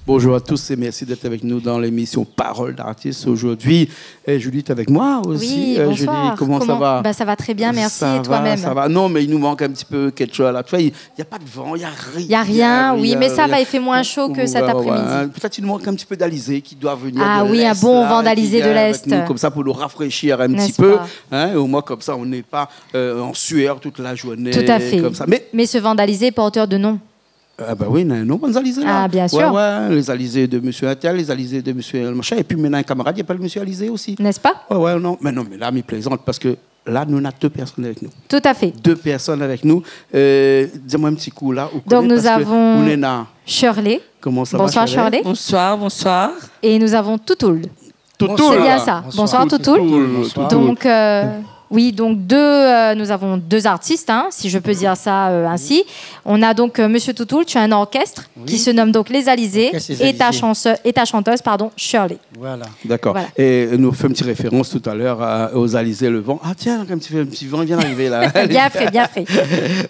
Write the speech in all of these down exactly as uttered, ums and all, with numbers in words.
Bonjour à tous et merci d'être avec nous dans l'émission Parole d'artiste aujourd'hui. Et Julie est avec moi aussi. Oui, euh, bonsoir. Julie, comment ça va ? Bah, ça va très bien, merci. Et toi-même ? Ça va, ça va. Non, mais il nous manque un petit peu quelque chose là. Tu vois, il n'y a pas de vent, il n'y a rien. Il y a rien, oui, mais ça va, il fait moins chaud que cet après-midi. Ouais, ouais, ouais. Peut-être il nous manque un petit peu d'Alizé qui doit venir de l'Est, là, qui vient avec nous comme ça pour nous rafraîchir un petit peu, hein, et au moins comme ça, on n'est pas, euh, en sueur toute la journée, comme ça. Ah oui, un bon vent d'Alizé de l'Est. Tout à fait. Mais ce vent d'Alizé est porteur de nom. Ah bah oui, néna in nom bann Alizé la. Ah, bien sûr. Ouais, ouais, les Alizés de monsieur Attal, les Alizés de monsieur machin. Et puis, mi néna in kamarad i apèl monsieur Alizé aussi. N'est-ce pas ? Ouais, ouais, non. Mais non, mais là, mi plaisante parce que là, nou néna deux personnes avec nous. Tout à fait. Deux personnes avec nous. Euh, dis-moi un petit coup là, ou... Donc, nous avons Shirley. Comment ça va, Shirley ? Bonsoir, Shirley. Bonsoir, bonsoir. Et nous avons Toutoul. Toutoul. C'est bien ça. Bonsoir, Toutoul. Toutoul, Toutoul. Donc, euh, oui, donc deux, euh, nous avons deux artistes, hein, si je peux dire ça, euh, ainsi. On a donc, euh, monsieur Toutoul, tu as un orchestre qui se nomme donc les Alizés et ta chanteuse, pardon, Shirley. Oui. Orchestre des Alizés. Voilà. D'accord. Voilà. Et nous avons fait une petite référence tout à l'heure à, aux Alizés, le vent. Ah tiens, un petit, un petit vent vient d'arriver là. Bien frais, bien frais.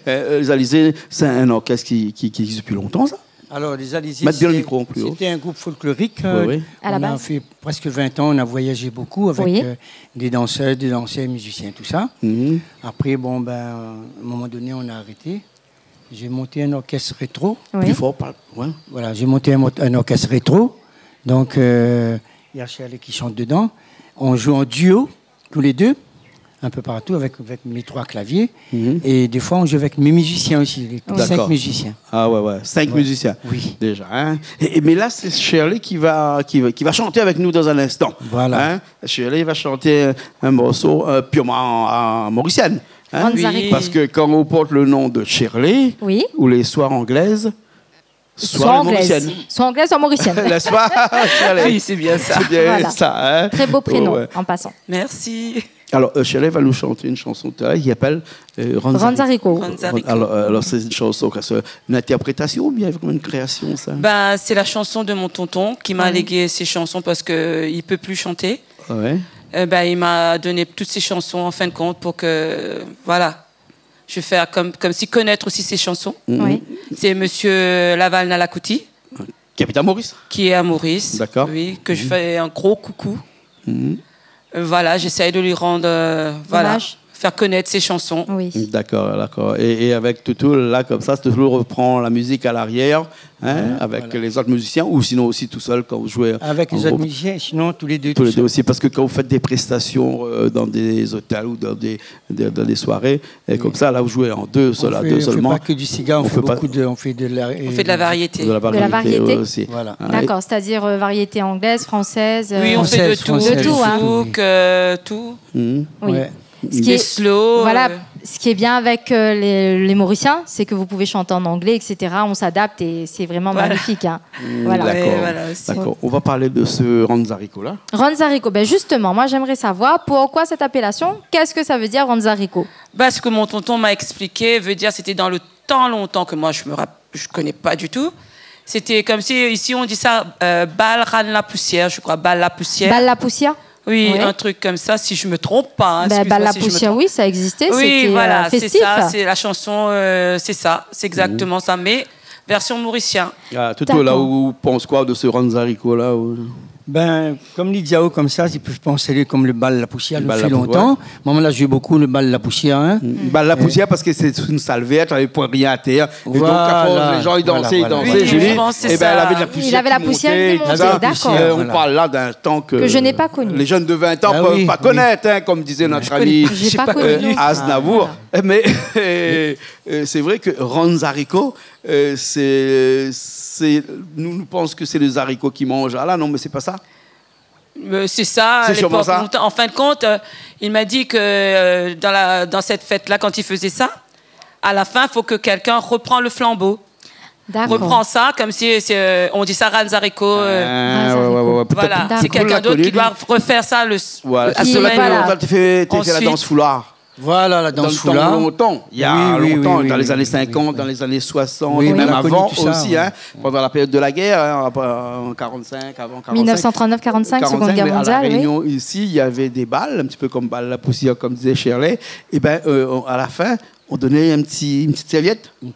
Euh, les Alizés, c'est un orchestre qui, qui, qui existe depuis longtemps, ça ? Alors, les Alizés, c'était un groupe folklorique, euh, on a fait presque vingt ans, on a voyagé beaucoup avec, euh, des danseurs, des danseurs, musiciens, tout ça. Mets bien le micro plus haut. Oui. Mhm. Après, bon, ben, à un moment donné, on a arrêté. J'ai monté un orchestre rétro. Oui. Plus fort, parle, ouais. Voilà, j'ai monté un mo-, un orchestre rétro. Donc, euh, il y a Shirley qui chante dedans. On joue en duo, tous les deux, un peu partout avec, avec mes trois claviers. Mhm. Et des fois, on joue avec mes musiciens aussi, les cinq musiciens. D'accord. Ah ouais, ouais, cinq musiciens, déjà, hein. Oui. Et, et, mais là, c'est Shirley qui va, qui va, qui va chanter avec nous dans un instant. Voilà. Hein ? Shirley va chanter un morceau, euh, purement en, en mauricienne, hein ? Ranzariko. Oui. Parce que quand on porte le nom de Shirley, ou les soit anglaise, soit mauricienne. Soit anglaise, soit mauricienne. N'est-ce pas, Shirley ? Oui, c'est bien ça. C'est bien ça, hein ? Voilà. Très beau prénom, en passant. Ouais. Merci. Alors, euh, Shirley va nous chanter une chanson tout à l'heure qui s'appelle, euh, Ranzariko. Ranzariko. Ranzariko. Alors, euh, alors, c'est une chanson, c'est une interprétation ou bien vraiment une création, ça ? Ben, c'est la chanson de mon tonton qui m'a légué ses chansons parce que il peut plus chanter. Ah oui. Ouais. Euh, ben, il m'a donné toutes ses chansons, en fin de compte, pour que, voilà, je vais faire comme, comme si connaître aussi ses chansons. Mhm. Oui. C'est monsieur Laval Nalakouti. Qui habite à Maurice ? Qui est à Maurice, oui, que je fais un gros coucou. D'accord. Mhm. Mhm. Euh, voilà, j'essaye de lui rendre, euh, voilà, hommage, faire connaître ses chansons. Oui. D'accord, d'accord. Et, et avec Toutoul, là, comme ça, Toutoul reprend la musique à l'arrière, hein, avec les autres musiciens, ou sinon aussi tout seul quand vous jouez en groupe ? Voilà, voilà. Avec les autres musiciens, sinon tous les deux tout seuls. Tous les deux aussi, parce que quand vous faites des prestations, euh, dans des hôtels ou dans des, des, dans des soirées, et comme ça, là, vous jouez en deux, seul, à deux seulement. Oui. On fait, on fait pas que du séga, on fait beaucoup de, on fait de la, euh, de la variété. De la variété aussi. De la variété. Voilà. Hein. D'accord, c'est-à-dire, euh, variété anglaise, française, euh... Oui, on fait de tout. Française, française, tout, hein. Du zouk, euh, tout. Mhm. Oui. Ouais. Des slow, euh. Des slow, voilà, ce qui est bien avec, euh, les, les Mauriciens, c'est que vous pouvez chanter en anglais, et cetera. On s'adapte et c'est vraiment magnifique, hein. Voilà. Mm, d'accord. Ouais, voilà, c'est... D'accord. On va parler de ce Ranzariko-là. Ranzariko, ben justement, moi, j'aimerais savoir pourquoi cette appellation, qu'est-ce que ça veut dire, Ranzariko ? Parce que mon tonton m'a expliqué, veut dire, c'était dans le temps longtemps que moi, je me rapp-, je connais pas du tout. C'était comme si, ici, on dit ça, euh, bal rann la poussière, je crois, bal la poussière. Bal la poussière ? Oui, un truc comme ça, si je me trompe pas, hein, excuse-moi si je me trompe. Ben, bal la poussière, oui, ça existait, c'était, euh, festif. Oui, voilà, c'est ça, c'est la chanson, euh, c'est ça, c'est exactement ça, mais version mauricien. D'accord. Ah, Toutoul, là, ou pans koi de se Ranzariko la, ou ? Ben, konm li di aou konmsa, li pé pans ali konm le bal la poussière, sa fé lontan. Le bal la poussière, ouais. Moin la zoué bokou le bal la poussière, hein. Mm. Bal la poussière, parske sé in salvèt, lavé poin rien atèr. Voilà, voilà. É donk, a fors, lé zan i dans, i dans, Julie, é ben, lavé de la poussière ki monté, tousa. Oui, oui, je pense que c'est ça. Il avait la poussière qui montait, d'accord. Euh, on parle là d'un temps que les jeunes de vingt ans peuvent pas connaître, hein, comme disait notre ami, euh, Aznavour. Ah oui, oui. Ah oui, oui. J'ai pas connu. Voilà. Mais, euh, c'est vrai que Ranzariko, euh, c'est, c'est, nous, nous pensons que c'est les haricots qui mangent. Ah là, non, mais c'est pas ça. Euh, c'est ça, à l'époque, on, en fin de compte, euh, il m'a dit que, euh, dans la, dans cette fête-là, quand il faisait ça, à la fin, faut que quelqu'un reprend le flambeau. D'accord. Reprend ça, comme si c'est, euh, on dit ça, Ranzariko, euh, Ranzariko. Ah, ouais, ouais, ouais, ouais. Voilà, c'est quelqu'un d'autre qui doit refaire ça le, la semaine ensuite. Voilà. Qui, voilà. Voilà, la danse foulard. Voilà, la danse foulard. Dans le temps longtemps, il y a longtemps, dans les années cinquante, dans les années soixante, et même avant aussi, hein, pendant la période de la guerre, hein, en quarante-cinq, avant quarante-cinq. Oui, oui, oui. Mille neuf cent trente-neuf quarante-cinq, Seconde Guerre mondiale, oui. Quarante-cinq, mais à La Réunion, ici, il y avait des bals, un petit peu comme bal la poussière, comme disait Shirley. Et ben, euh, on, à la fin, on donnait un petit, une petite serviette, un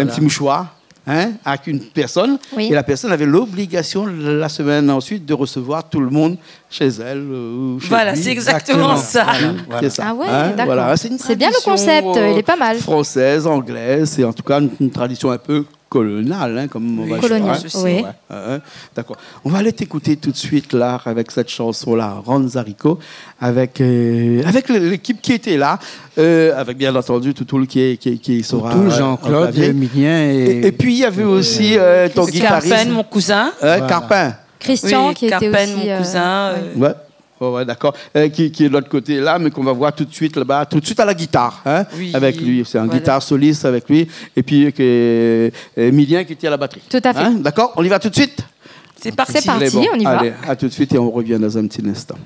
petit mouchoir, hein, avec une personne, oui, et la personne avait l'obligation la semaine ensuite de recevoir tout le monde chez elle, euh, ou chez lui. Voilà, c'est exactement ça. Voilà, voilà. C'est ça. Ah ouais, d'accord. Hein, voilà. C'est une tradition, euh, française, anglaise, c'est en tout cas une, une tradition un peu coloniale, hein, comme on va dire, hein. Oui. Coloniale, oui. Ouais, hein, hein. D'accord. On va aller t'écouter tout de suite, là, avec cette chanson-là, Ranzariko, avec, euh, avec le, l'équipe qui était là, euh, avec, bien entendu, Toutoul qui est, qui, qui sera, Toutoul, euh, Jean-Claude, au clavier. Émilien et, et, et puis, il y avait aussi, euh, ton guitariste. Carpen, mon cousin. Hein, voilà. Carpen. Christian, oui, qui était Carpen, aussi, mon, euh, cousin, ouais. Euh, ouais. Ouais, ouais, d'accord. Euh, qui, qui est de l'autre côté là, mais qu'on va voir tout de suite là-bas, tout de suite à la guitare, hein, oui, avec lui. Voilà. C'est un guitare soliste avec lui. Et puis, euh, que, euh, Émilien qui était à la batterie. Tout à fait. Hein, d'accord ? On y va tout de suite ? C'est parti. C'est parti, on y va. Bon, allez, à tout de suite et on revient dans un petit instant.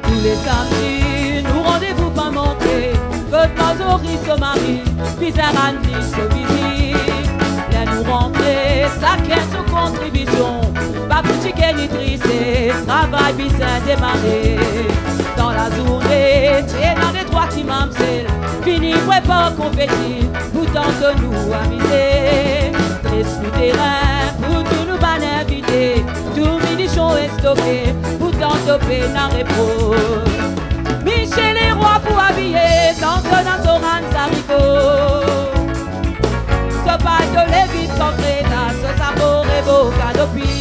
Tou lé samdi, nou randévou pa manké, kot mazori so mari, bizin rann li so vizit. Lèr nou rantré, sakinn son kontribision, pa pou tiké ni trisé, travay bizin démaré. Dan la zourné, té na dé trwa ti mamzèl, fini prépar konféti, pou tanto nou amizé. Drès nou térin, pou tout nou bann invité, tout minishon lé stoké, pou tanto pé na répro. Michel Leroy pou abiyé, tanto na so rann zariko. So bato lé vit, son kréta, so sapo rebo kanopi.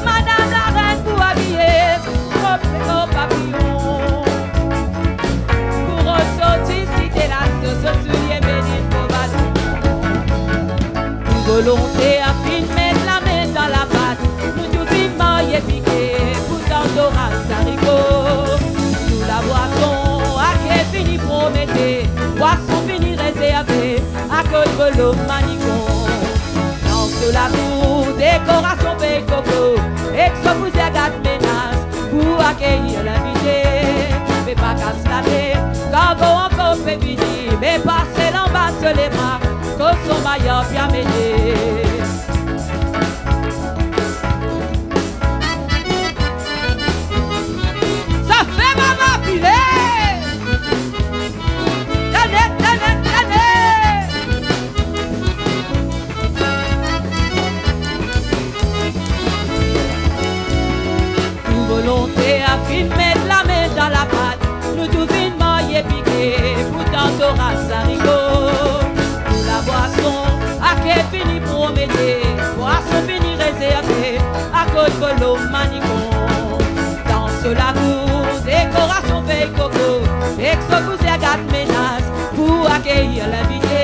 Madam la rèn pou abiyé, so pléko papiyon. Pou rosorti sité la, so, so soulié ménine pou baton. Tout volonté a fine mèt la min dan la pat. Nou tout vin marié piké, pou tanto rann zariko. Tout la bwason aké fini promété, bwason fini rézèrvé, akoz volo manikon. Dan so lakour, dékorasion fèy koko, èk so kouzin gat ménas, pou akéyir linvité. Mé pa kas la tèt, kargo ankor pé vini, mé pasé lanba so lé bra, koson mayar bien méné. Sa fé mama filé. Tanèt, tanèt, tanèt. Tout volonté a fine mèt la min dan la pat. Nou tout vin marié piké, pou tanto rann zariko. Tout la bwason aké fini promété, bwason fini rézèrvé, akoz volo manikon. Dan so lakour, dékorasion fèy koko, èk so kouzin gat ménas, pou akéyir linvité.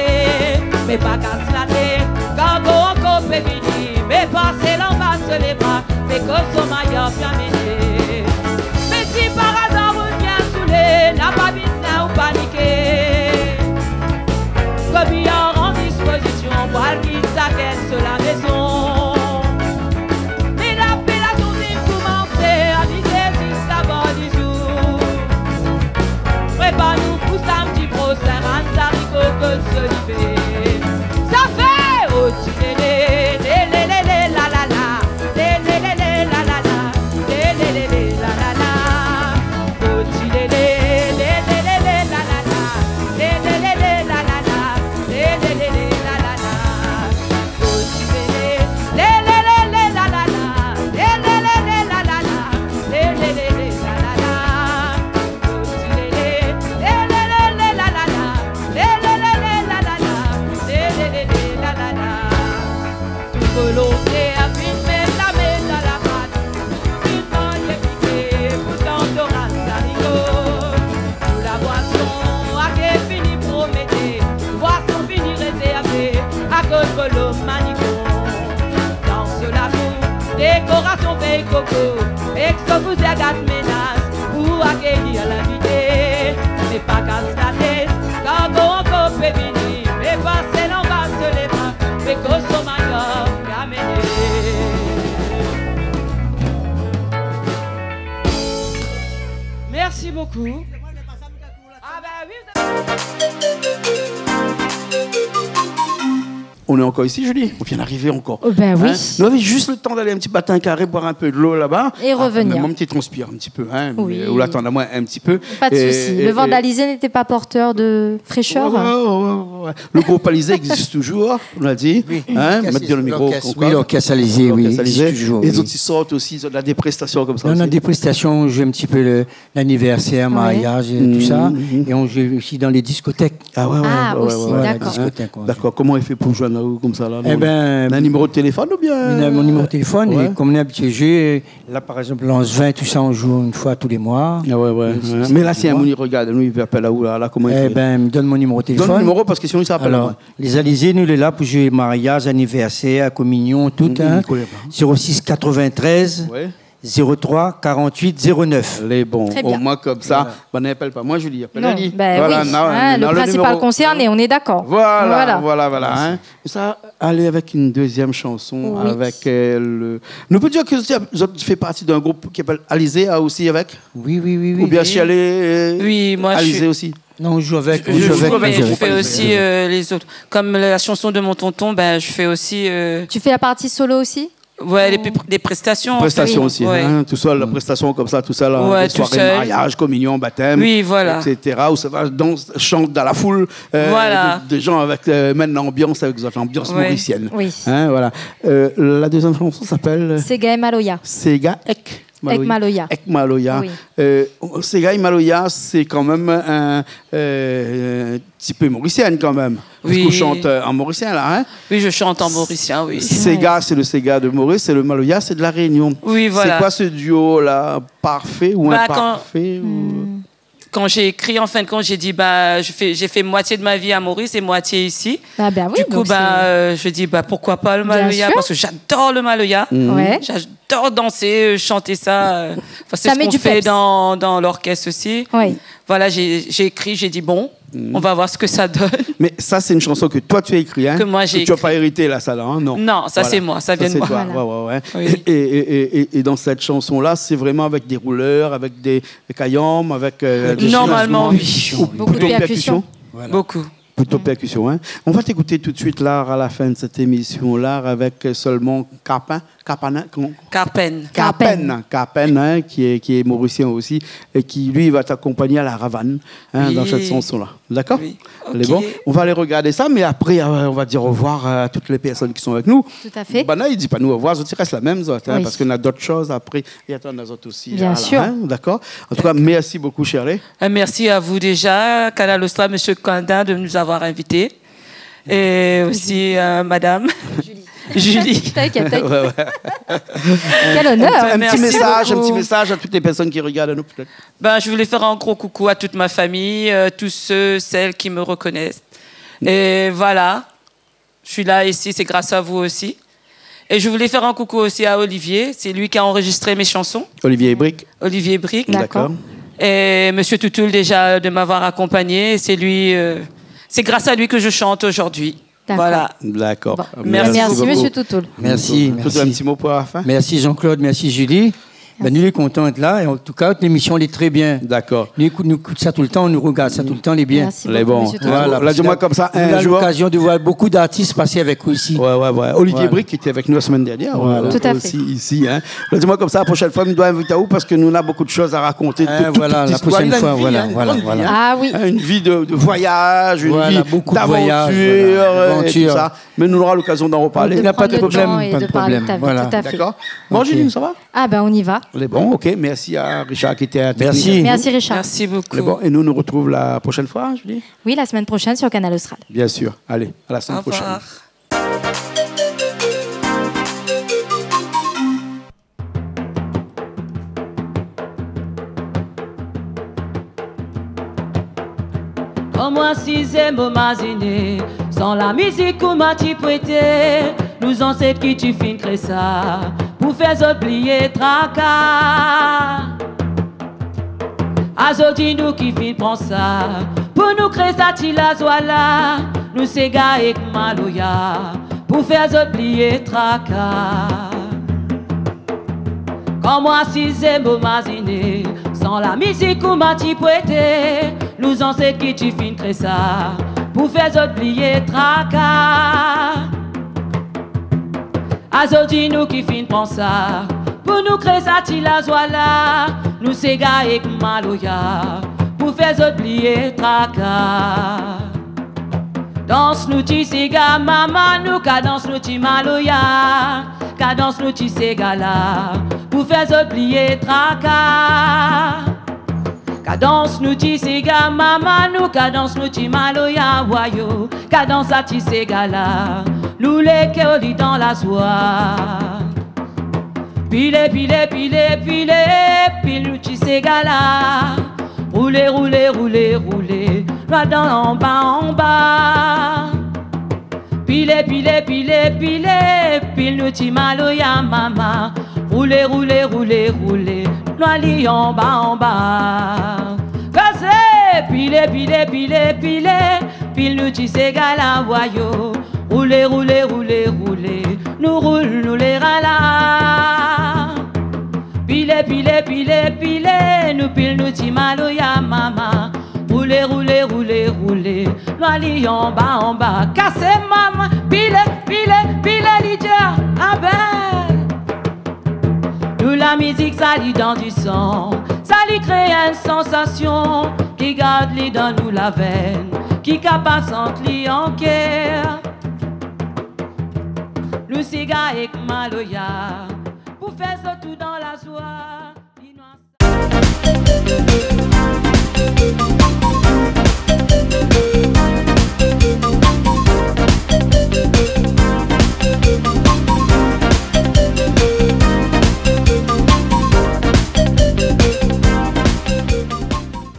Mé pa kas la tèt, kargo ankor pé vini, mé pasé lanba so lé bra, mé koson mayar bien méné. Mé si par azar ou vien soulé, na pa bizin ou paniké. Korbiar an dispozision, pou al kit sakinn so la mézon. Mé lapélasion vin koumansé, avizé ziska bor di zour. Prépar nou pou samdi prosin, rann zariko kot so livé. Sa fé, oh, ti lélé, lélé, lélé, la, la, la. Lélé, lélé, la, la, la. Lélé, lélé, la, la, la. Oh, ti lélé, lélé, lélé, la, la, la. Lélé, lélé, la, la, la. Lélé, lélé, la, la, la. Oh, ti lélé, lélé, lélé, la, la, la. Lélé, lélé, la, la, la. Lélé, lélé, la, la, la. Oh, ti lélé, lélé, lélé, la, la, la. Lélé, lélé, la, la, la. Lélé, lélé, la, la, la. Tout volonté a fine mèt la min dan la pat. Tout vin marié piké, pou tanto rann zariko. Tout la bwason aké fini promété, bwason fini rézèrvé, akoz volo manikon. Dan so lakour, dékorasion fèy koko, èk so kouzin gat ménas, pou akéyir linvité. Mé pa kas la tèt, kargo ankor pé vini, mé pasé lanba so lé bra, mé koson mayar bien méné. Merci beaucoup. On est encore ici, Julie ? On vient d'arriver encore. Oh, ben oui. Hein ? Nou lavé zis le tan d'alé in ti batin karé, boir in pé dolo laba. É revenir. Ah, mé moin, mi transpir in ti pé, hein, oui, mé ou la atann amoin in ti pé. Pas de souci. É, é, le vent d'Alizé n'était pas porteur de fraîcheur. Ouais, ouais, ouais, ouais, ouais. Le groupe Alizé existe toujours, on l'a dit. Oui. Hein, mèt bien le mikro, l'orchestre, oui, l'orchestre Alizé, oui, existe toujours, oui. Lé zot i sort osi, zot na dé prestasion konmsa osi. Non, non, des prestations, on joue un petit peu le, l'anniversaire, mariage et tout ça. Mhm. Et on joue aussi dans les discothèques. Ah ouais, ouais, ouais, ouais, ouais. Ah, osi, d'accord. Voilà, discothèque, ouais. D'accord. Koman i fé pou zoinn aou konmsa la ? Eh ben, na in niméro de téléfone oubien ? Mon numéro de téléphone, ouais. Et comme on est habitué à jouer, là, par exemple, l'an vingt, tout ça, on joue une fois tous les mois. Ah ouais, ouais, ouais. Mé la, si in moun i rogard, nou, i vé apèl aou la, la, koman i fé ? Eh ben, mi donn mon numéro de téléphone. Donn le numéro, parske sinon, i sa apèl amoin. Alors, les Alizés, nou lé la pou jouer mariage, anniversaire, communion, tout, hein. Mhm, koulèr, hein. Zéro six quatre-vingt-treize, ouais, zéro trois quarante-huit zéro neuf. Lé bon. Très bien. Omoin konmsa, voilà, banna i apèl pa moin, Julie, i apèl ali. Non, ben oui. Voilà, non, hein, le numéro. Le principal concerné, on est d'accord. Voilà, voilà, voilà, hein. Sa, alé avèk in dezièm shanson, oui, avèk, euh, le, nou pé dir ke zot i fé parti d'in group ki apèl Alizé, hein, osi avèk ? Oui, oui, oui, oui. Oubien si alé, euh, Alizé osi ? Oui, moi, je suis, non, on joue avec, on joue avec, mé je fais aussi, euh, les autres. Comme la chanson de mon tonton, ben, je fais aussi, euh, Tu fais la partie solo aussi ? Ouais, les prestations, hein, tout seul, la prestation konmsa, tout seul, hein, ouais, les soirées de mariage, communion, baptême, et cetera. Ouais, tout seul. Oui, voilà. Ou sa va dans, shant dans la foule, euh, voilà, de, de gens avec, euh, même l'ambiance, avec zot ambiance mauricienne. Oui. Hein, voilà. Euh, la dezièm shanson i apèl, euh, Séga é Maloya. Séga èk Maloya. Èk Maloya. Èk Maloya. Oui. Euh, Séga é Maloya, sé kan mèm in, euh, ti pé morisien kan mèm. Parske ou shant, euh, an morisien la, hein ? Oui, je chante en mauricien, oui. Séga, c'est le séga de Maurice, et le maloya, c'est de la Réunion. Oui, voilà. C'est quoi ce duo-là ? Parfait ou imparfait ou... Bah, quand, quand j'ai écrit, en fin de compte, j'ai dit, bah, je fais, j'ai fait moitié de ma vie à Maurice et moitié ici. Ah ben oui, donc c'est... Du coup, bah, euh, je dis, bah, pourquoi pas le maloya ? Bien sûr. Parce que j'adore le maloya. Mhm. Ouais. J'adore danser, euh, chanter ça, euh, enfin, c'est ce qu'on fait dans, dans l'orchestre aussi. Ça met du peps. Oui. Voilà, j'ai, j'ai écrit, j'ai dit, bon, on va voir ce que ça donne. Mais ça, c'est une chanson que toi, tu as écrit, hein ? Que moi, j'ai écrit. Que tu as pas hérité, là, ça, là, hein ? Non. Non, ça, c'est moi, ça vient de moi. Voilà. Ça, c'est toi. Voilà. Ouais, ouais, ouais. Oui. Et, et, et, et, et dans cette chanson-là, c'est vraiment avec des rouleurs, avec des, des kayanm, avec, euh, des instruments. Normalement, oui. Ou plutôt percussion ? Beaucoup de percussion. Voilà. Beaucoup. Plutôt percussion, hein. On va t'écouter tout de suite, là, à la fin de cette émission-là, avec seulement Carpin, Carpin, hein, comment ? Carpène. Carpène. Carpène, Carpène, hein, qui est, qui est mauricien aussi, et qui, lui, va t'accompagner à la ravane, hein, dans cette chanson-là. Oui. D'accord ? Oui. Allez, bon, on va aller regarder ça, mais après, euh, on va dire au revoir à toutes les personnes qui sont avec nous. Tout à fait. Banna i di pa nou au revoir, zot i rès la mèm, zot, hein, parce qu'on a d'autres choses après. Oui. É atann, na zot osi, hein, d'accord ? Bien sûr. En tout cas, merci beaucoup, Shirley. Euh, merci à vous déjà, Kanal Austral, Monsieur Kanda, de nous avoir invités. Et aussi, euh, Madame Julie. Julie. T'inquiète, t'inquiète. Ouais, ouais. Quel honneur. Un, un petit message, un petit message à toutes les personnes qui regardent nous, peut-être. Merci beaucoup. Ben, je voulais faire un gros coucou à toute ma famille, euh, tous ceux, celles qui me reconnaissent. Et voilà. Je suis là, ici, c'est grâce à vous aussi. Et je voulais faire un coucou aussi à Olivier, c'est lui qui a enregistré mes chansons. Olivier Brique. Olivier Brique. D'accord. D'accord. Et Monsieur Toutoul, déjà, de m'avoir accompagné, c'est lui, euh, c'est grâce à lui que je chante aujourd'hui. D'accord. Voilà. D'accord. Bon. Merci beaucoup. Merci, Monsieur Toutoul. Merci, merci. Toutoul, un petit mot pour la fin ? Merci, Jean-Claude, merci, Julie. Ben, nou lé kontan d'èt la, é an tou ka, lémision lé trè bien. Dakor. Nou ékout, nou ékout sa toultan, nou rogard sa toultan, lé bien. Mèrsi bokou, mésyé Toutoul. Lé bon. Voilà, la di amoin konmsa, in zour. Nou la lokazion de voir bokou d'artis pasé avèk ou isi. Ouais, ouais, ouais. Olivier Brique, ki lété avèk nou la semèn dernièr, osi isi, in. Voilà. Tout à fait. La di amoin konmsa, la proshèn foi, nou doi invit aou parske nou na bokou de shoz a rakonté de tout, tout listoir. Li na in vi, in, in gran vi, in. Ah oui. In, in vi de, de voyaz, in vi d'avantir, é tousa. Voilà, bokou de voyaz, voilà. Mé nou nora lokazion d'an reparlé. Pran le tan é de parlé de ta vi, tout à fait. Voilà. Dakor. Bon, Julie, sa va ? Ah ben, on y va. Lé bon, OK. Mèrsi a Richard ki lété a la teknik. Mèrsi. Mèrsi, Richard. Mèrsi bokou. Lé bon, é nou, nou artrouv la proshèn foi, Julie ? Oui, la semaine prochaine sur Kanal Austral. Bien sûr. Allez, à la semaine prochaine. Au revoir. Kan moin asizé, mo maziné, san la mizik ou mati pou été, nou zansèt ki ti fine kréé sa, pou fé zot bliyé traka. Azordi nou ki fine pran sa, pou nou kréé sa ti lazwa la, nou séga èk maloya, pou fé zot bliyé traka. Kan moin asizé, mo maziné, san la mizik ou mati pou été, nou Tan sé ki ti fine kré sa, pou fé zot bliyé traka. Azordi nou ki fine pran sa, pou nou kré sa ti lazwa la. Nou séga èk maloya, pou fé zot bliyé traka. Dans nou ti séga mama, nou ka dans nou ti maloya. Ka dans nou ti séga la, pou fé zot bliyé traka. Ka dans nou ti séga mama, nou ka dans nou ti maloya, wayo. Ka dans sa ti séga la, nou lé kèr li dan lazwa. Pilé, pilé, pilé, pilé, pil nou ti séga la. Roulé, roulé, roulé, roulé, nou adan anba, anba. Pilé, pilé, pilé, pilé, pil nou ti maloya mama. Roulé, roulé, roulé, roulé, nou ali anba, anba. Kazé, pilé, pilé, pilé, pilé, pil nou ti séga la, wayo. Roulé, roulé, roulé, roulé, nou roul, nou lé rala. Pilé, pilé, pilé, pilé, nou pil nou ti maloya mama. Roulé, roulé, roulé, roulé, nou ali anba, anba. Kasé mama, pilé, pilé, pilé, li di, ah ben. Nou la mizik sa li dan di san, sa li kré in sansasion, ki gard li dan nou lavèn, ki kapab sant li an kèr. Nou séga èk maloya, pou fé zot tou dan lazwa.